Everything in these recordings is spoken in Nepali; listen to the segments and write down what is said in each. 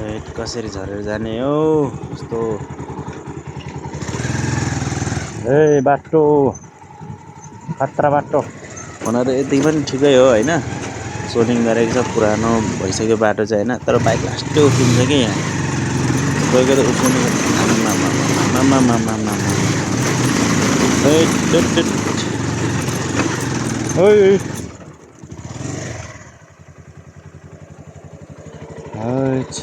हेट कसरी झरेर जाने हो यस्तो ए बाटो खतरा बाटो हुन त यति पनि ठिकै हो हैन सोलिङ गरेको छ पुरानो भइसक्यो बाटो चाहिँ हैन तर बाइक लास्टै उफ्रिन्छ कि यहाँ कोही कोही त उफ्रिनु आमामामामामामामा हेट हेट हेट ओइ हेट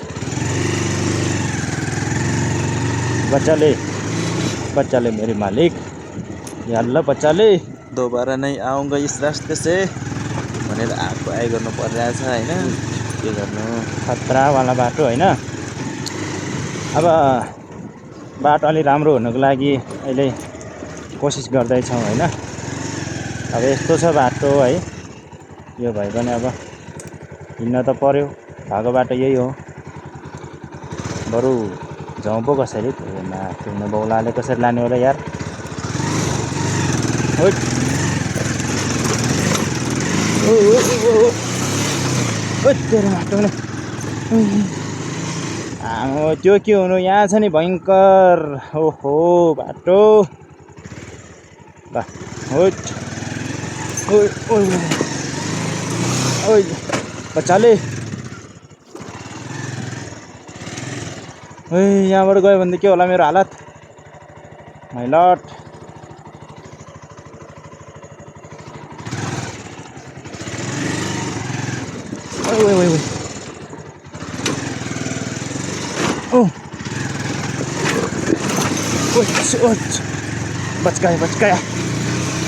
बच्चा ले मेरे मालिक या अल्लाह बच्चा ले दोबारा नहीं आऊँगा इस रास्ते से भनेर आएको आइ गर्नु परिरहेछ हैन के गर्नु खतरावाला बाटो हैन अब बाटो अलि राम्रो हुनको लागि अहिले कोसिस गर्दैछौँ हैन अब यस्तो छ बाटो है यो भए पनि अब हिँड्न त पर्यो भएको बाटो यही हो बरु जाउँ पो कसरी माथि बौलाले कसरी लाने होला यार ओइ तेरो बाटो नि आमो त्यो के हुनु यहाँ छ नि भयङ्कर ओहो बाटो ल ओइ ओइ ओइ ओइ बच्चाले ओइ यहाँबाट गयो भने के होला मेरो हालत माइ लट ओइ ओइ ओइ ओ बच गया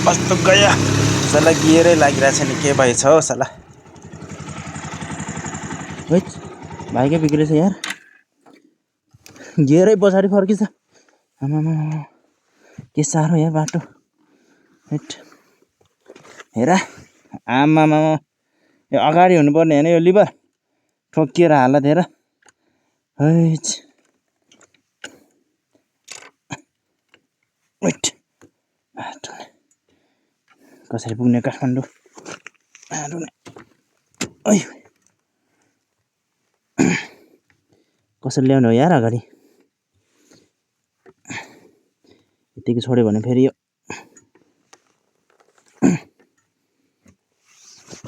कस्तो गया साला गियरै लागिरहेछ नि के भएछ हो साला हैट भाइकै बिग्रेछ यार गियरै पछाडि फर्किन्छ आमामा के साह्रो यार बाटो हैट हेर आमामा यो अगाडि हुनुपर्ने हैन यो लिभर ठोकिएर हालत हेर हैट वेट कसरी पुग्ने काठमाडौँ ओइ कसरी ल्याउने हो यार अगाडि यतिकै छोड्यो भने फेरि यो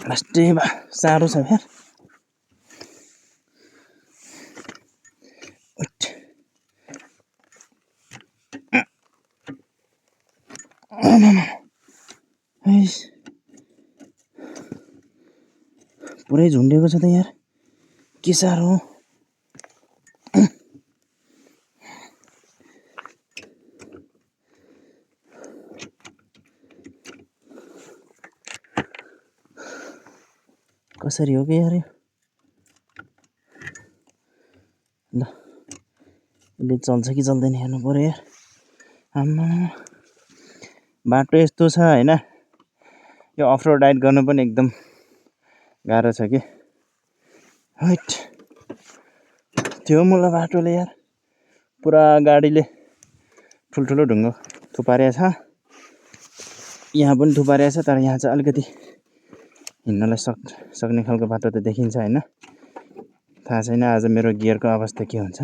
लास्टै साह्रो छ यार पुरै झुन्डेको छ त यार के साह्रो हो कसरी हो कि यार ल यसले चल्छ कि चल्दैन हेर्नु पर्यो यार आम्मा बाटो यस्तो छ हैन यो अफ रोड राइड गर्नु पनि एकदम गाह्रो छ कि हैट त्यो मुला बाटोले यार पुरा गाडीले ठुल्ठुलो ढुङ्गो थुपारेको छ यहाँ पनि थुपारेको छ तर यहाँ चाहिँ अलिकति हिँड्नलाई सक्ने खालको बाटो त देखिन्छ हैन थाहा छैन आज मेरो गियरको अवस्था के हुन्छ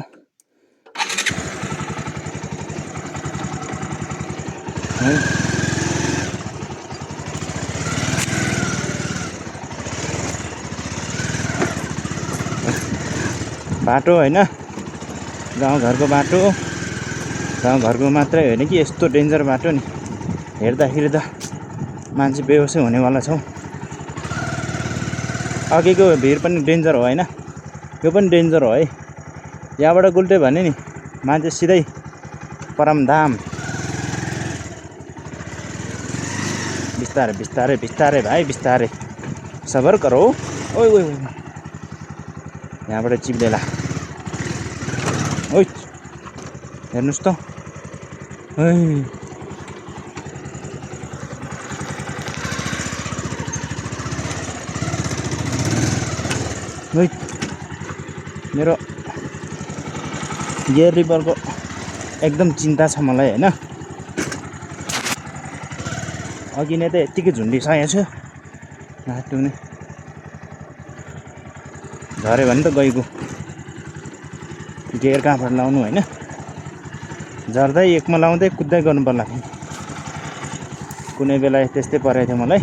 बाटो हैन गाउँघरको बाटो गाउँघरको मात्रै होइन कि यस्तो डेन्जर बाटो नि हेर्दाखेरि त मान्छे बेहोसै हुनेवाला छौ अघिको भिड पनि डेन्जर हो हैन यो पनि डेन्जर हो है यहाँबाट गुल्टे भने नि मान्छे सिधै परमधाम बिस्तारै बिस्तारै बिस्तारै भाइ बिस्तारै सबर करो ओइ ओइ यहाँबाट चिप्लेला ओइ हेर्नुस् त ओइ ओइ मेरो गियर रिपरको एकदम चिन्ता छ मलाई हैन अघि नै त यतिकै झुन्डिसकेको छु बाटो नै झऱ्यो भने त गइगयो गियर कहाँबाट लाउनु होइन, झर्दै एकमा लाउँदै कुद्दै गर्नु पर्ला। कुनै बेला त्यस्तै परेको थियो मलाई,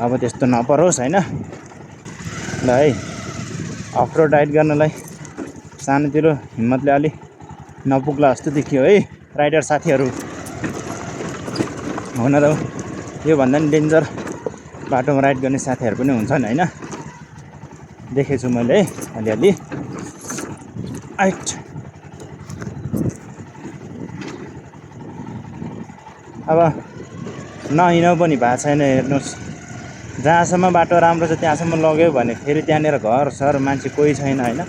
अब त्यस्तो नपरोस् होइन। ल है, अफरोड राइड गर्नलाई सानोतिरो हिम्मतले अलि नपुग्ला जस्तो देखियो है राइडर साथीहरू। हुन त योभन्दा नि डेन्जर बाटोमा राइड गर्ने साथीहरू पनि हुन्छन् होइन, देखेको छु मैले है अलिअलि। आइट अब नहिँडौ पनि भएको छैन, हेर्नुहोस् जहाँसम्म बाटो राम्रो छ त्यहाँसम्म लग्यो भने फेरि त्यहाँनिर घर सर मान्छे कोही छैन होइन,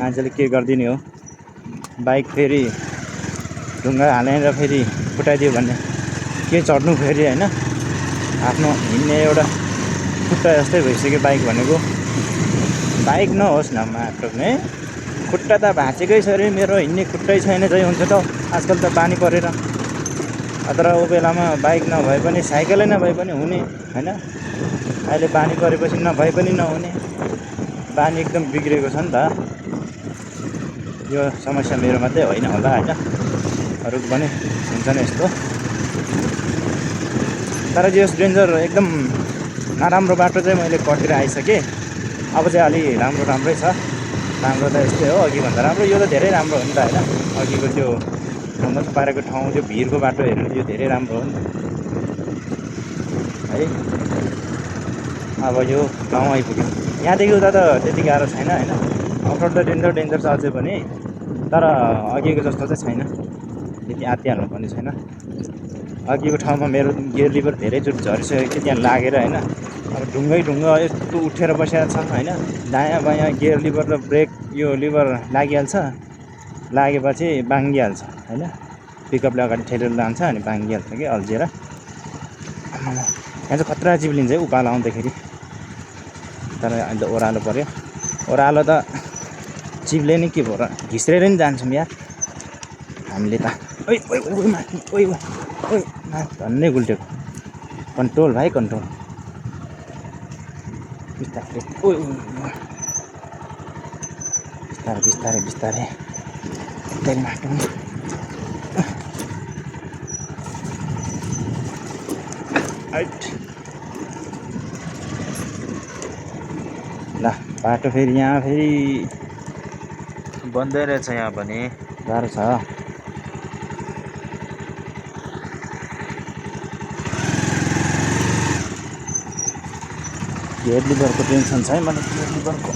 मान्छेले के गरिदिने हो। बाइक फेरि ढुङ्गा हालेर फेरि फुटाइदियो भने के चढ्नु फेरि होइन। आफ्नो हिँड्ने एउटा खुट्टा जस्तै भइसक्यो बाइक भनेको। बाइक नहोस् न मात्र नै खुट्टा त भाँचेकै छ अरे मेरो, हिँड्ने खुट्टै छैन चाहिँ हुन्छ त आजकल त बानी परेर। तर ऊ बेलामा बाइक नभए पनि साइकलै नभए पनि हुने होइन, अहिले बानी परेपछि नभए पनि नहुने। बानी एकदम बिग्रेको छ नि त। यो समस्या मेरो मात्रै होइन होला होइन, अरूको पनि हुन्छ नि यस्तो। तर यस डेन्जर एकदम नराम्रो बाटो चाहिँ मैले कटेर आइसकेँ। अब चाहिँ अलि राम्रै छ। राम्रो त यस्तै हो, अघिभन्दा राम्रो। यो त धेरै राम्रो हो नि त होइन, अघिको त्यो ढुङ्गा पारेको ठाउँ त्यो भिरको बाटो हेर्नु यो धेरै राम्रो हो नि है। अब यो गाउँ आइपुग्यो, यहाँदेखि उता त त्यति गाह्रो छैन होइन। अफरोड त डेन्जर छ अझै पनि, तर अघिको जस्तो चाहिँ छैन, त्यति आत्तिहाल्नु पर्ने छैन। अघिको ठाउँमा मेरो गियर लिभर धेरैचोटि झरिसकेको थियो त्यहाँ लागेर होइन। अब ढुङ्गा यस्तो उठेर बसेको छ होइन, दायाँ बायाँ गियर लिभर र ब्रेक यो लिभर लागिहाल्छ, लागेपछि बाङ्गिहाल्छ होइन। पिकअपले अगाडि ठेलेर लान्छ अनि बाङ्गिहाल्छ कि अल्झिएर। यहाँ चाहिँ खतरा चिप्लिन्छ है उकालो आउँदाखेरि, तर अहिले ओह्रालो पऱ्यो। ओह्रालो त चिप्ले नि के भयो र, घिस्रेर नि जान्छौँ यार हामीले त। ओइ धन्नै गुल्टेको। कन्ट्रोल भाइ कन्ट्रोल, बिस्तारै बिस्तारै तेल माटो। ल बाटो फेरि यहाँ फेरि बन्दै रहेछ, यहाँ पनि गाह्रो छ। गियर लिभरको टेन्सन छ है मलाई, गियर लिभरको।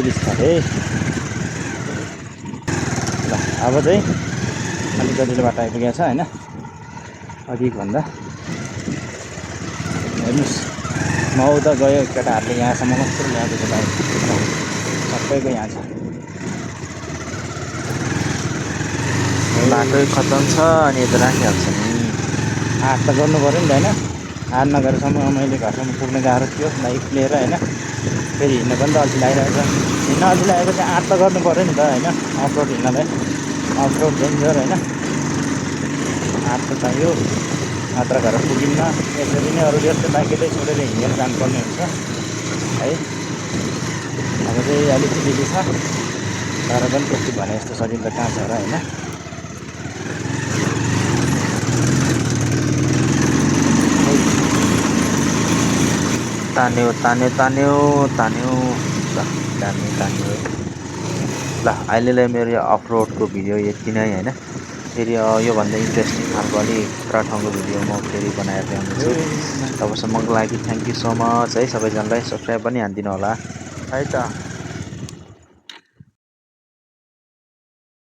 बिस्तारै ल अब चाहिँ अलिक गतिलो बाटो आइपुगेको छ होइन अघिको भन्दा। हेर्नुहोस् म उता गयो केटाहरूले यहाँसम्म मात्र ल्याएको छ बाइक, सबैको यहाँ छ। बाटो खतम छ अनि यता राखिहाल्छ नि। आँट त गर्नु पऱ्यो नि त होइन, आँट नगरेसम्म मैले घरसम्म पुग्ने गाह्रो थियो बाइक लिएर होइन। फेरि हिँड्न पनि त अल्छी लागिरहेको छ, हिँड्न अल्छी लागेपछि आँट त गर्नु पऱ्यो नि त होइन। अफरोड हिँड्नलाई अफरोड डेन्जर होइन, आँट त चाहियो, नत्र घर पुगिन्न। यसरी नै अरू जस्तो बाइकले छोडेर हिँडेर जानुपर्ने हुन्छ है। अब चाहिँ अलिक दिदी छ, तर पनि त्यति भने जस्तो सजिलो कहाँ छ र होइन। तान्यो ल तान्यो। ल अहिलेलाई मेरो यो अफरोडको भिडियो यति नै होइन। फेरि योभन्दा इन्ट्रेस्टिङ खालको अलिक खतरा ठाउँको भिडियो म फेरि बनाएर ल्याउनेछु। तबसम्मको लागि थ्याङ्क यू सो मच है। सबैजनालाई सब्सक्राइब पनि हानिदिनु होला है त।